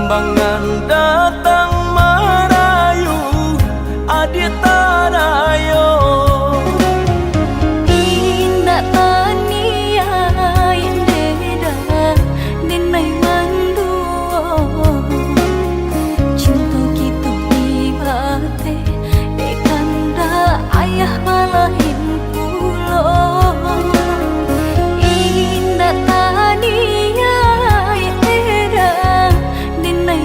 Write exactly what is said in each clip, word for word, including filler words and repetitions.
Bangan datang marayu, adiak tarayo. Indak taniaik deda, denai manduo. Cinto kito di bateh, dek kandak ayah balain pulo. Indak taniaik deda, denai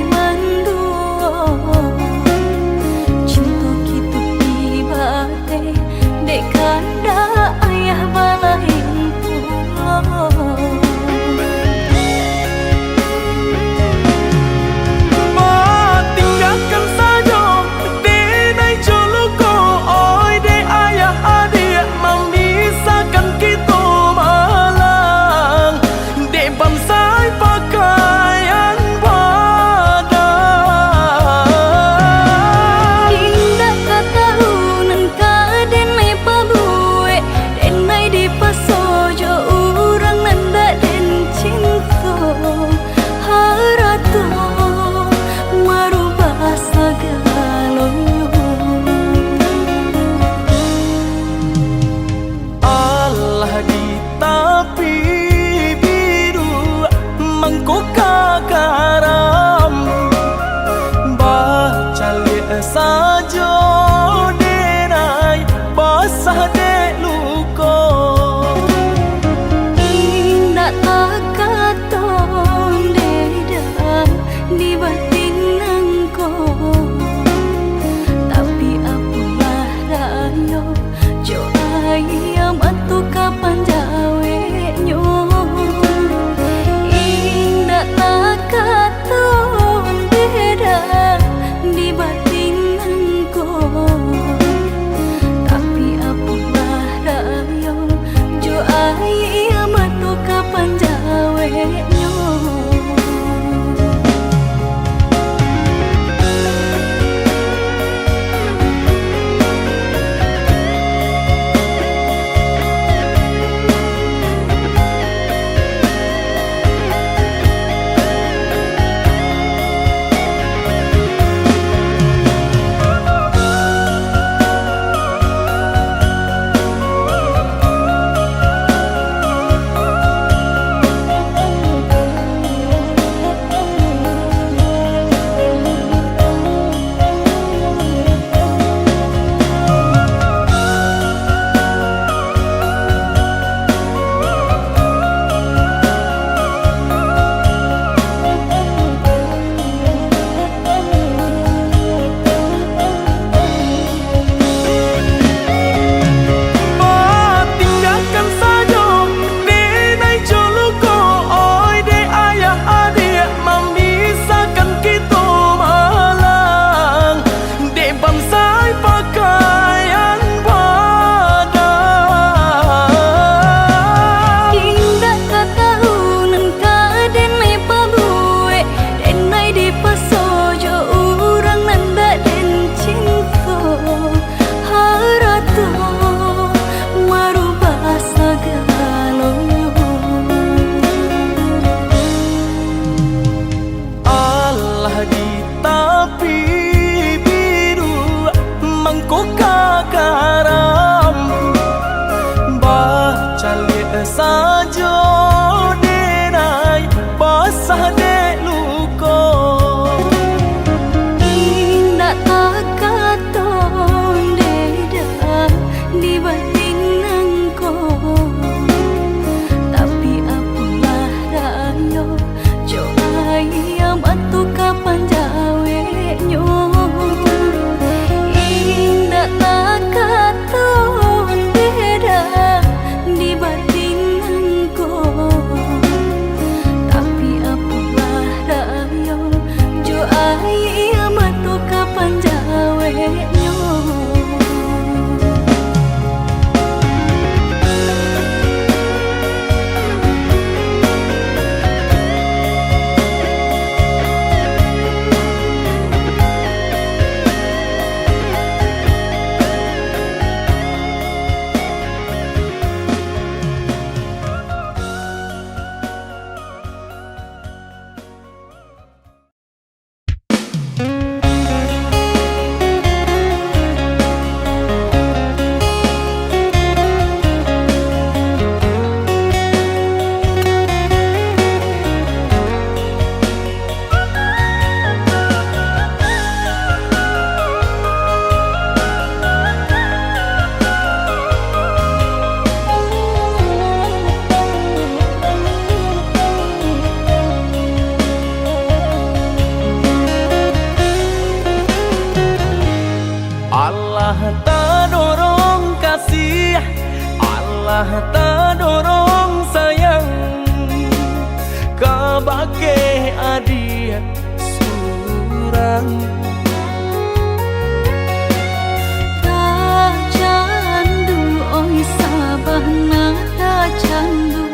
Tacandu, oi sabana tacandu,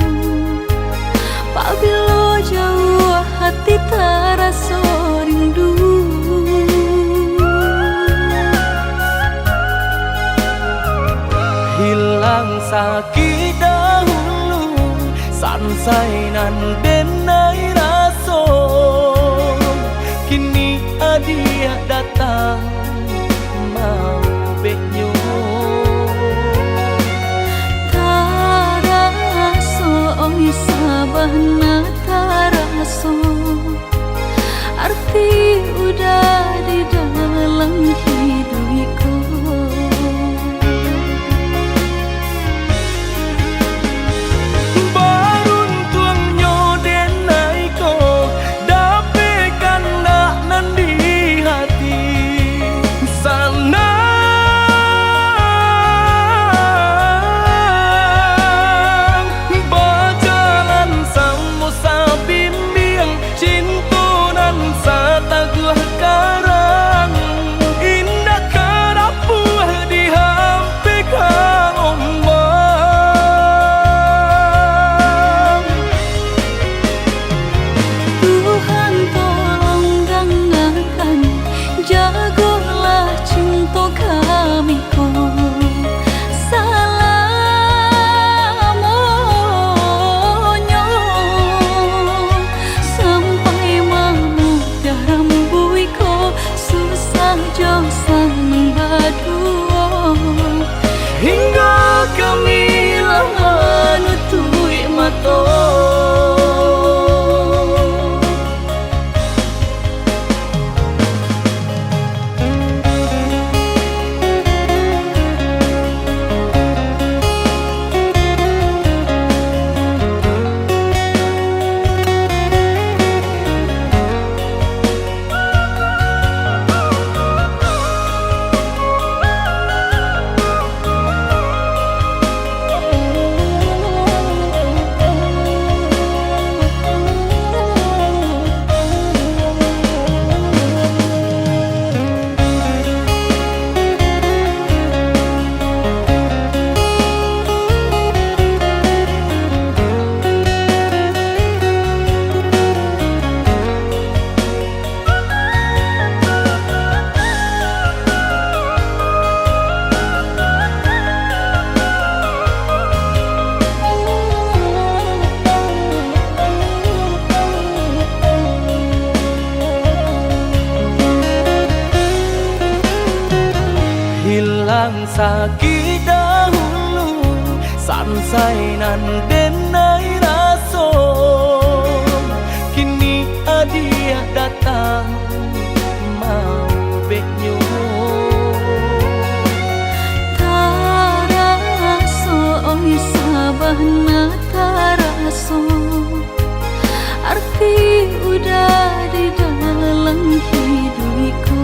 pabilo jauah hati taraso rindu. Hilang sakik dahulu, sansai nan denai raso, kini adiak datang maubeknyo. Taraso, oi sabana taraso, arti udah di dalam hiduik ko. Baruntuangnyo denai ko, dapek kandak nan di hati. Sanang bajalan samo sabimbiang, cinto nan sataguah karang, indak ka rapuah dihampek ka ombak. Tuhan tolong dangakan, jagolah cinto kami ko salamonyo, sampai mamutiah rambuik ko, susah jo sanang baduo, hinggo kami lah manutuik mato. Hilang sakik dahulu, sansai nan denai raso, kini adiak datang maubeknyo. Taraso, oi sabana taraso, arti udah di dalam hiduik ko.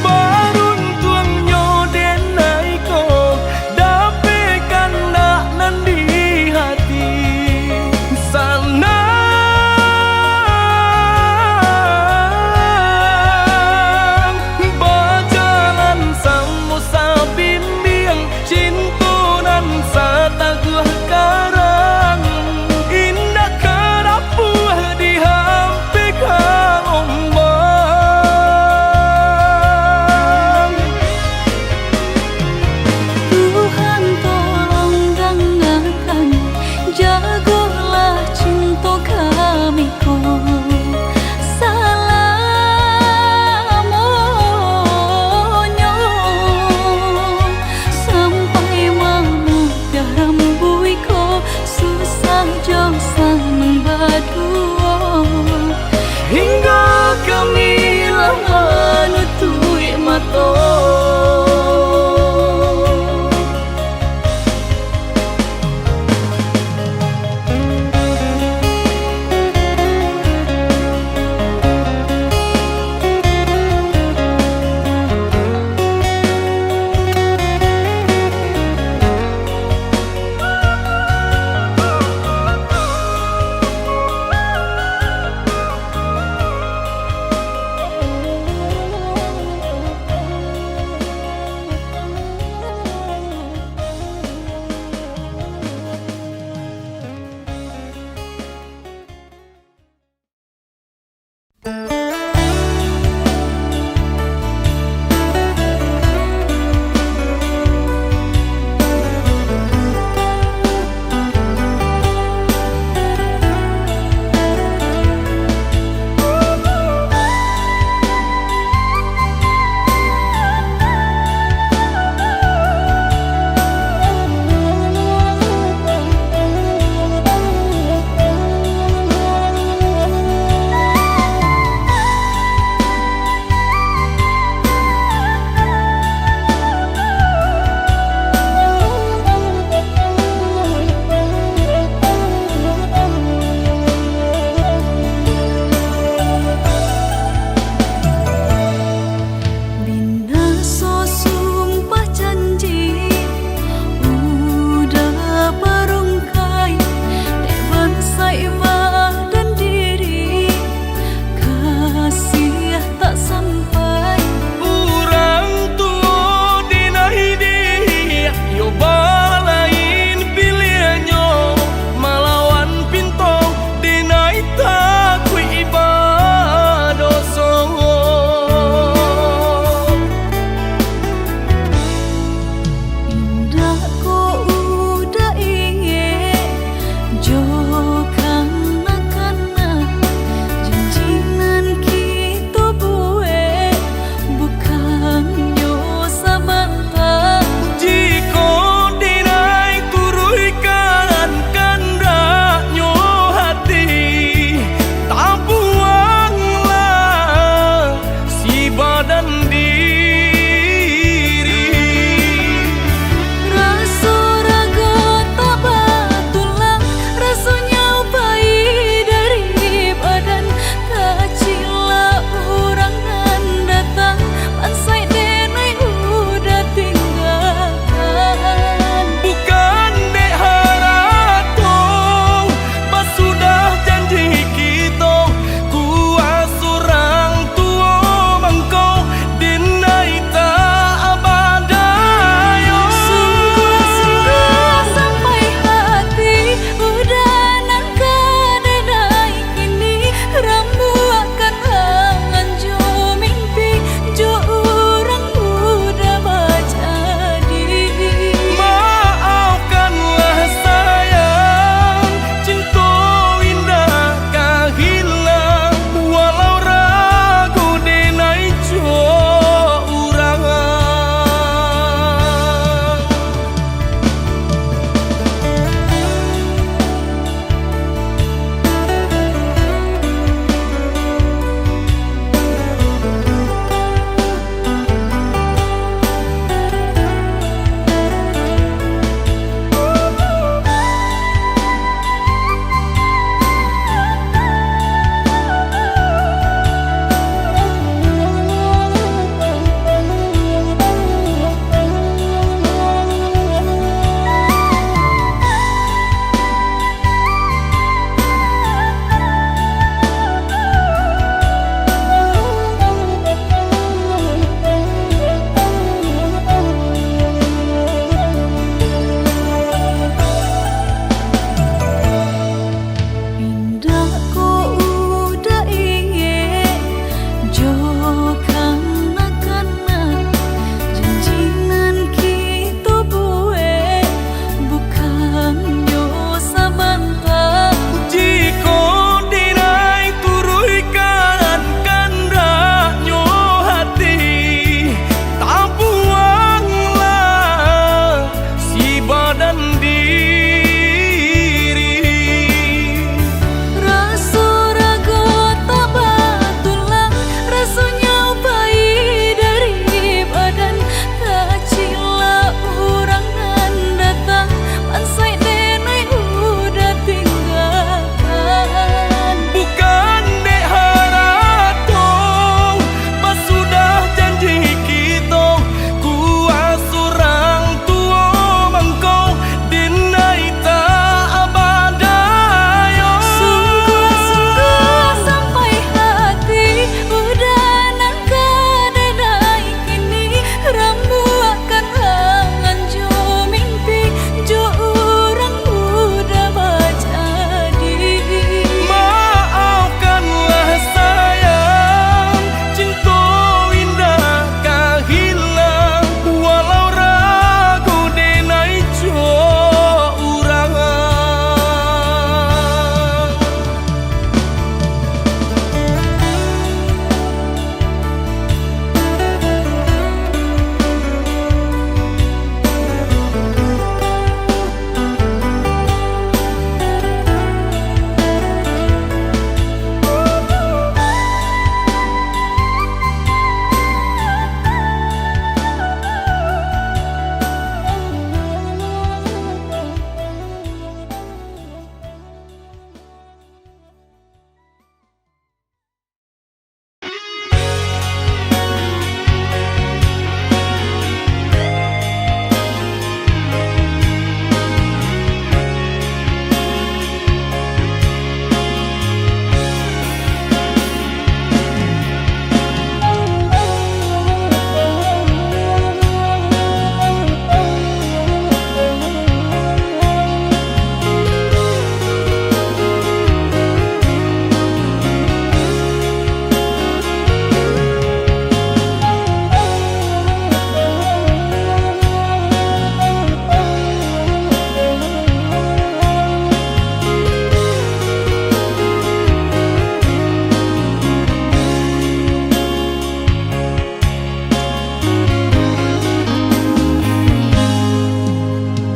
Baruntuangnyo denai ko, dapek kandak nan di hati. Sanang bajalan samo sabimbiang, cinto nan sataguah ka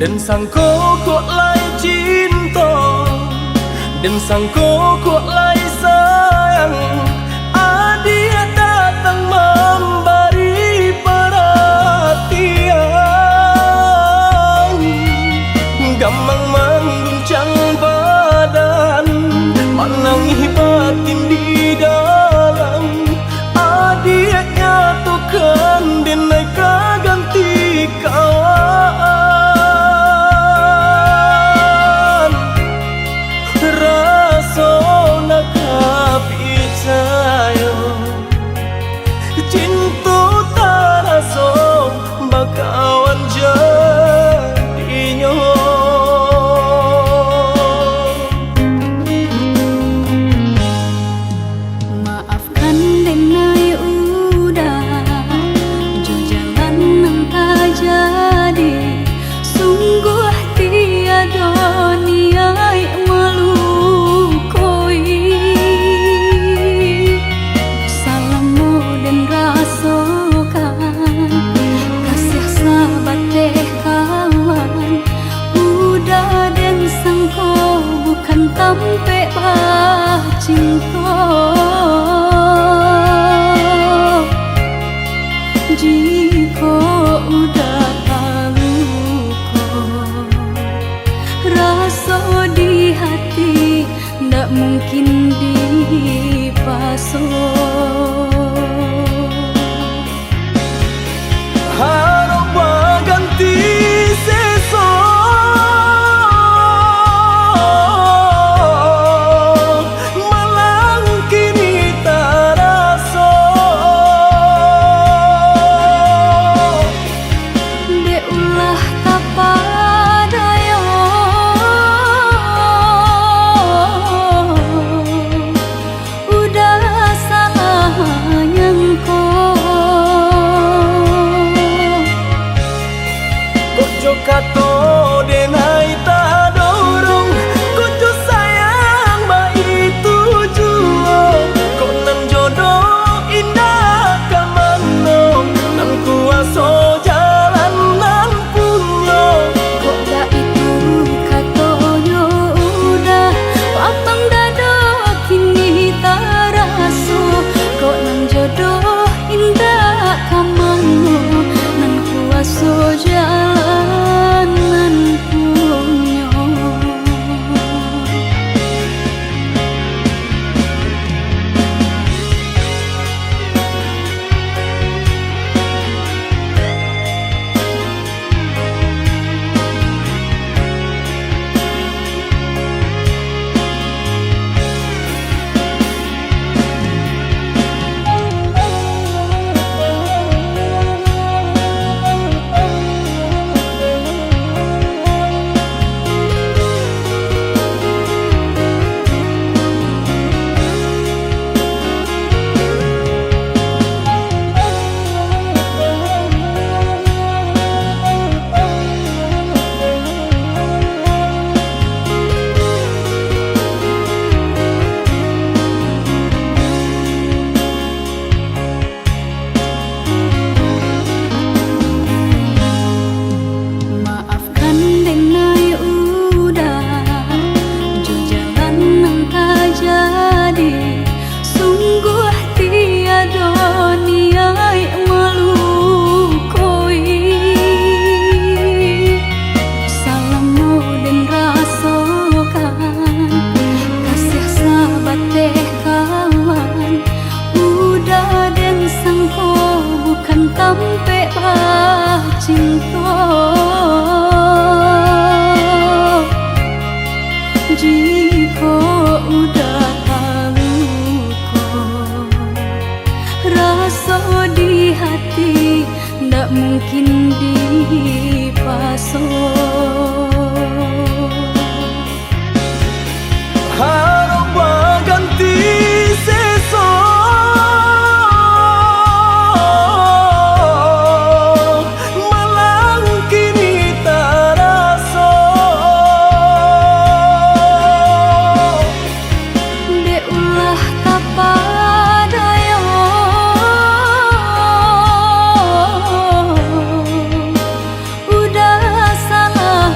Den sangko kok lai cinto, den sangko kok lai sayang, adiak datang mambari paratian. Gamang mangguncang badan, manangih batin di dalam. Adiak nyatokan, den ai ka ganti kawan. Raso nak ka picayo, cinto taraso bakawan jadinyo. Maafkan den ai Uda, jo jalan nan tajadi, sungguah tiado niaik malukoi. Salamo den rasokan, kasiah sabateh kawan, Uda den sangko bukan tampek bacinto. Jikok Uda taluko, raso di hati ndak mungkin dipaso. Harok baganti seso, malang kini taraso. Dek ulah tapadayo, Uda salah nyangko. Kok jo kato den ai tadorong, kok jo sayang baitu juo, kok nan jodoh indak ka mano, nan kuaso jalan nan punyo. Kok baitu katonyo Uda, lapang dado kini taraso, kok nan jodoh indak ka mano, nan kuaso jalan nan punyo. Maafkan den ai Uda, jo jalan nan tajadi, sungguah tiado niaik malukoi. Salamo den rasokan, kasiah sabateh kawan, Uda den sangko bukan tampek bacinto. Jikok Uda taluko, raso di hati ndak mungkin dipaso. Harok baganti seso, malang kini taraso. Dek ulah tapadayo, Uda salah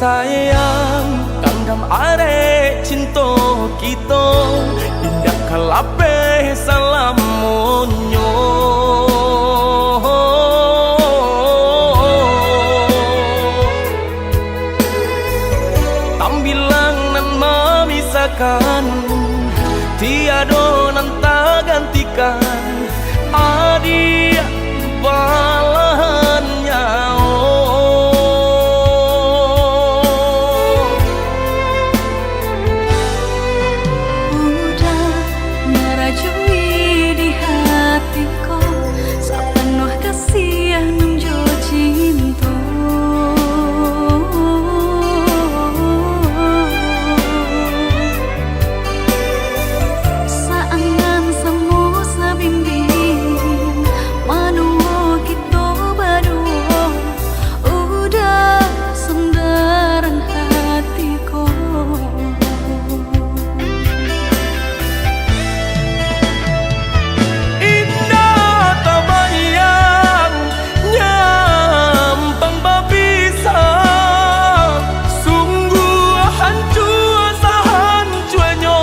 Sayang, gandam arek cinto kito, indak ka lapeh salamonyo. Tambilang nan mamisahkan, tiado nan tagantikan, adiak balahan nyawo. Udah marajui di hati ko, sapanuah kasih nan jo cinto. Saangan samo sabimbing, manuo kito baduo, udah sandarang hati ko. Indak tabayang nyampang babisa, sungguah hancua sahancuanyo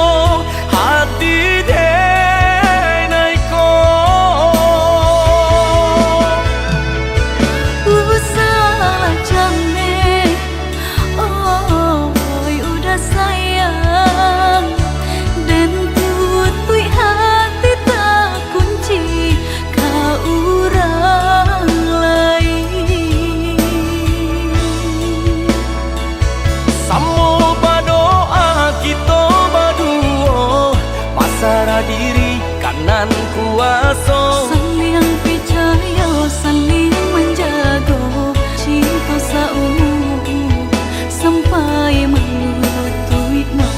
hati denai ko. Usahlah cameh, oi udah sayang, den tutuik hati takunci ka urang lain. Samo badoa kito baduo, pasarah diri ka Nan Kuwaso. Saliang picayo, saliang manjago, cinto saumua sampai manutuik mato.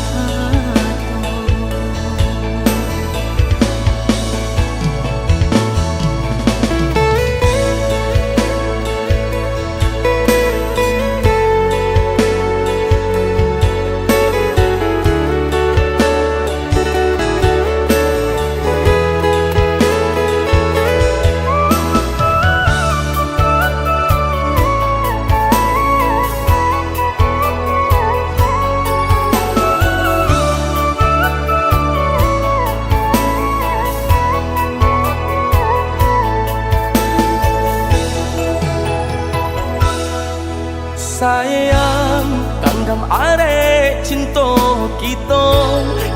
Sayang, gandam arek cinto kito,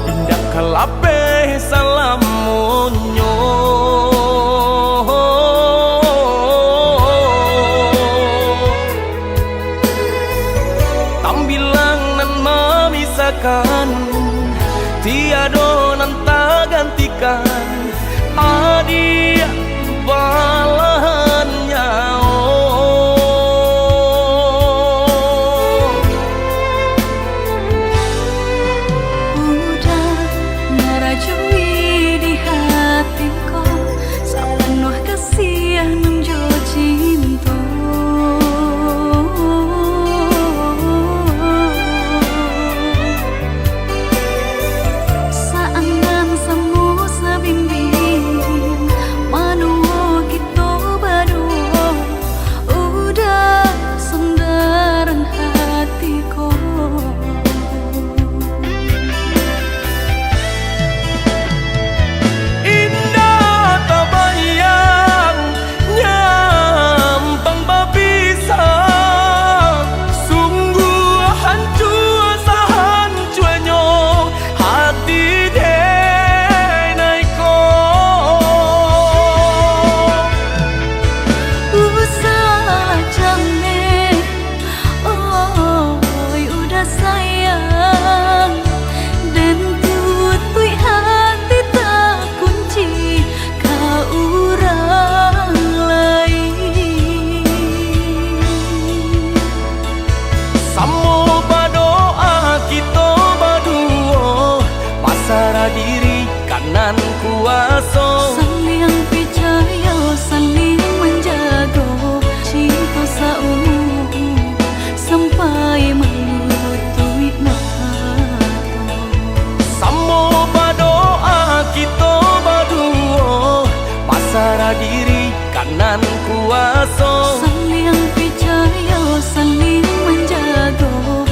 indak ka lapeh salamonyo. Tambilang nan mamisahkan, tiado nan tagantikan, adiak balahan nyawo. Udah marajui di hati ko, sapanuah kasih nan jo cinto. Saangan samo sabimbing, manuo kito baduo, udah sandarang hati ko. Indak tabayang nyampang babisa, sungguah hancua sahancuanyo hati denai ko. Usahlah cameh, oi udah sayang, den tutuik hati takunci ka urang lain. Samo badoa kito baduo, pasarah diri ka Nan Kuwaso. Saliang picayo, saliang manjago, cinto saumua sampai manutuik mato. Samo badoa kito baduo, pasarah diri ka Nan Kuwaso. Saliang picayo, saliang manjago,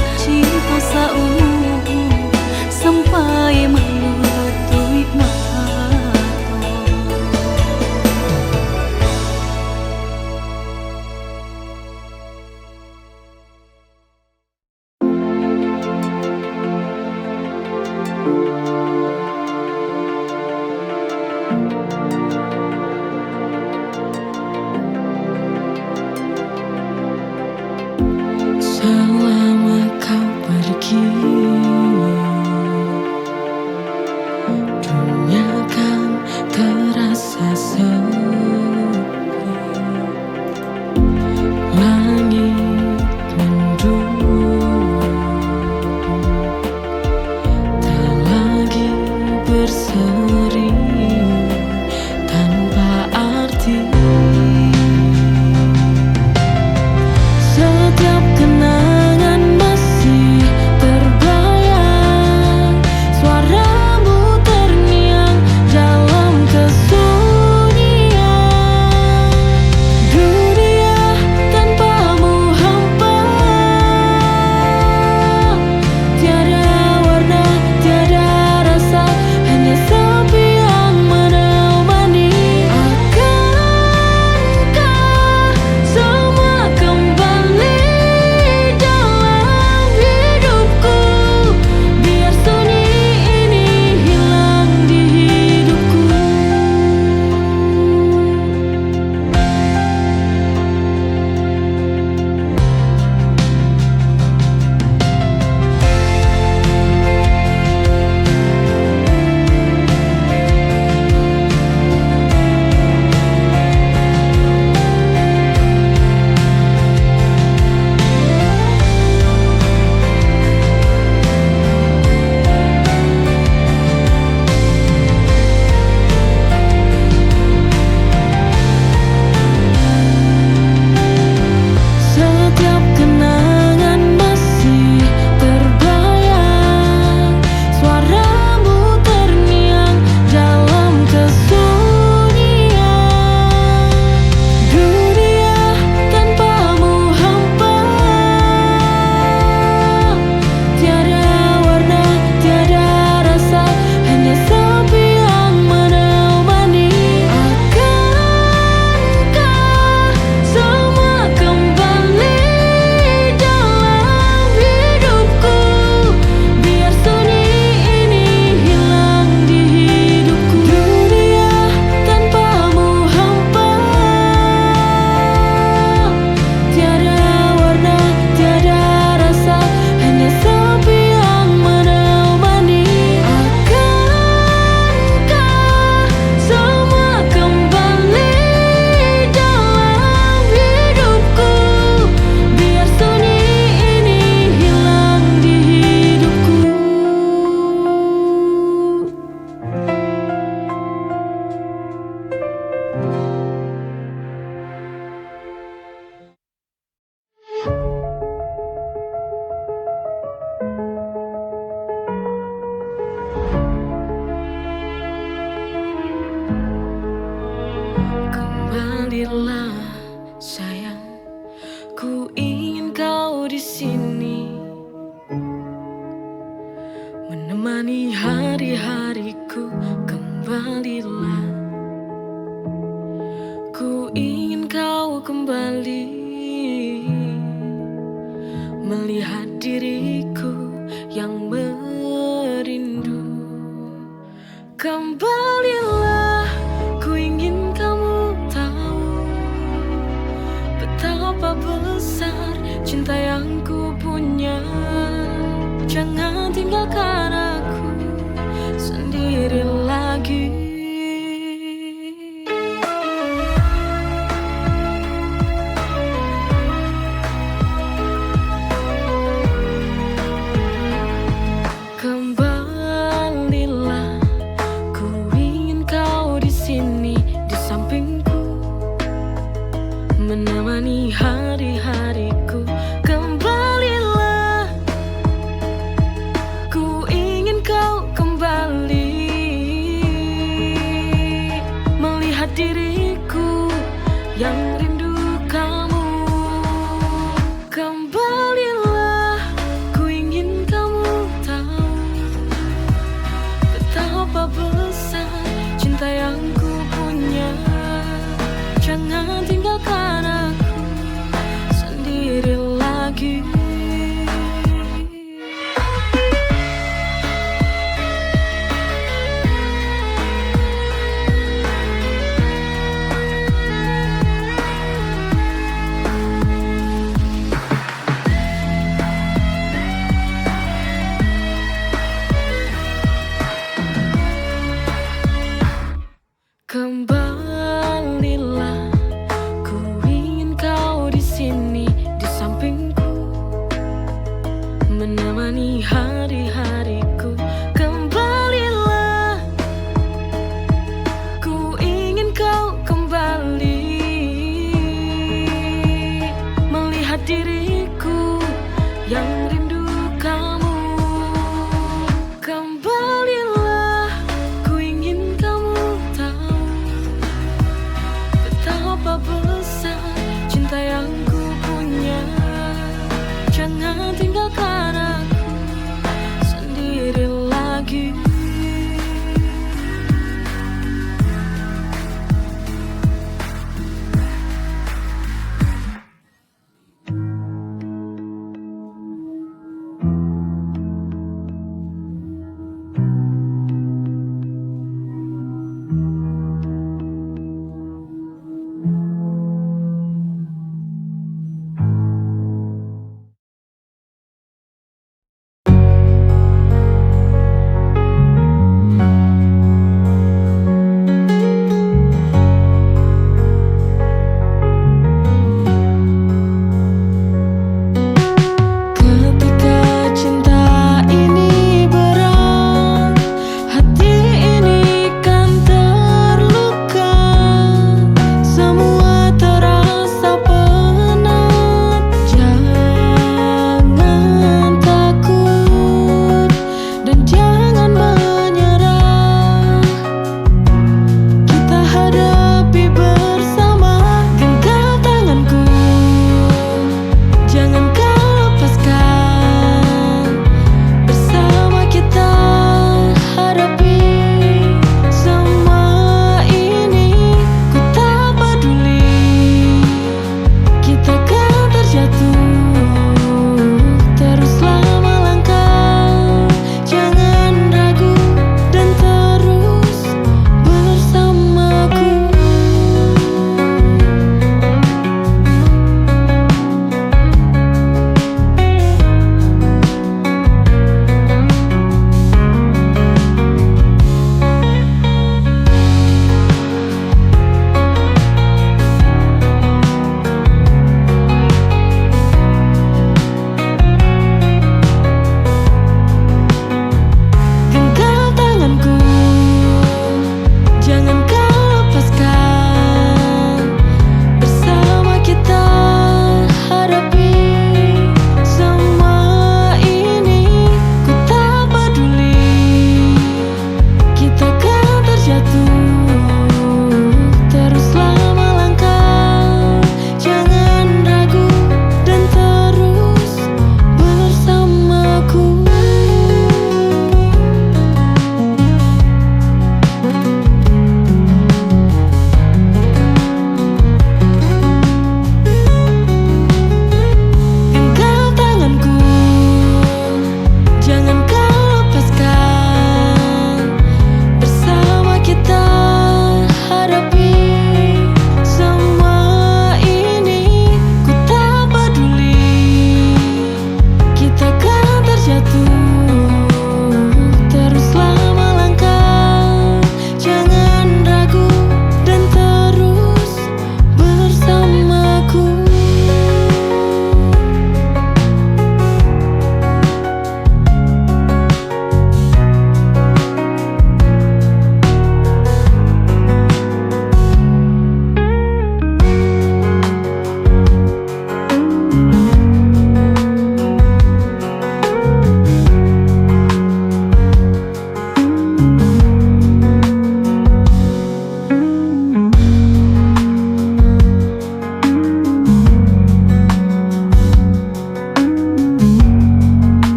Mani hari-hariku, kembalilah. Ku ingin kau kembali melihat diriku yang merindu. Kembalilah, ku ingin kamu tahu betapa besar cinta yang ku punya. Jangan tinggalkan aku sendiri lagi. Kembalilah, ku ingin kau di sini di sampingku, menemani hari-hariku. Kembalilah, ku ingin kau kembali melihat diriku yang rindu kamu. Kembalilah, ku ingin kamu tahu betapa besar cinta yang ku punya. Jangan tinggalkan aku sendiri lagi. Kembalilah, ku ingin kau di sini di sampingku, menemani hari-hariku. Kembalilah, ku ingin kau kembali melihat diriku yang rindu kamu.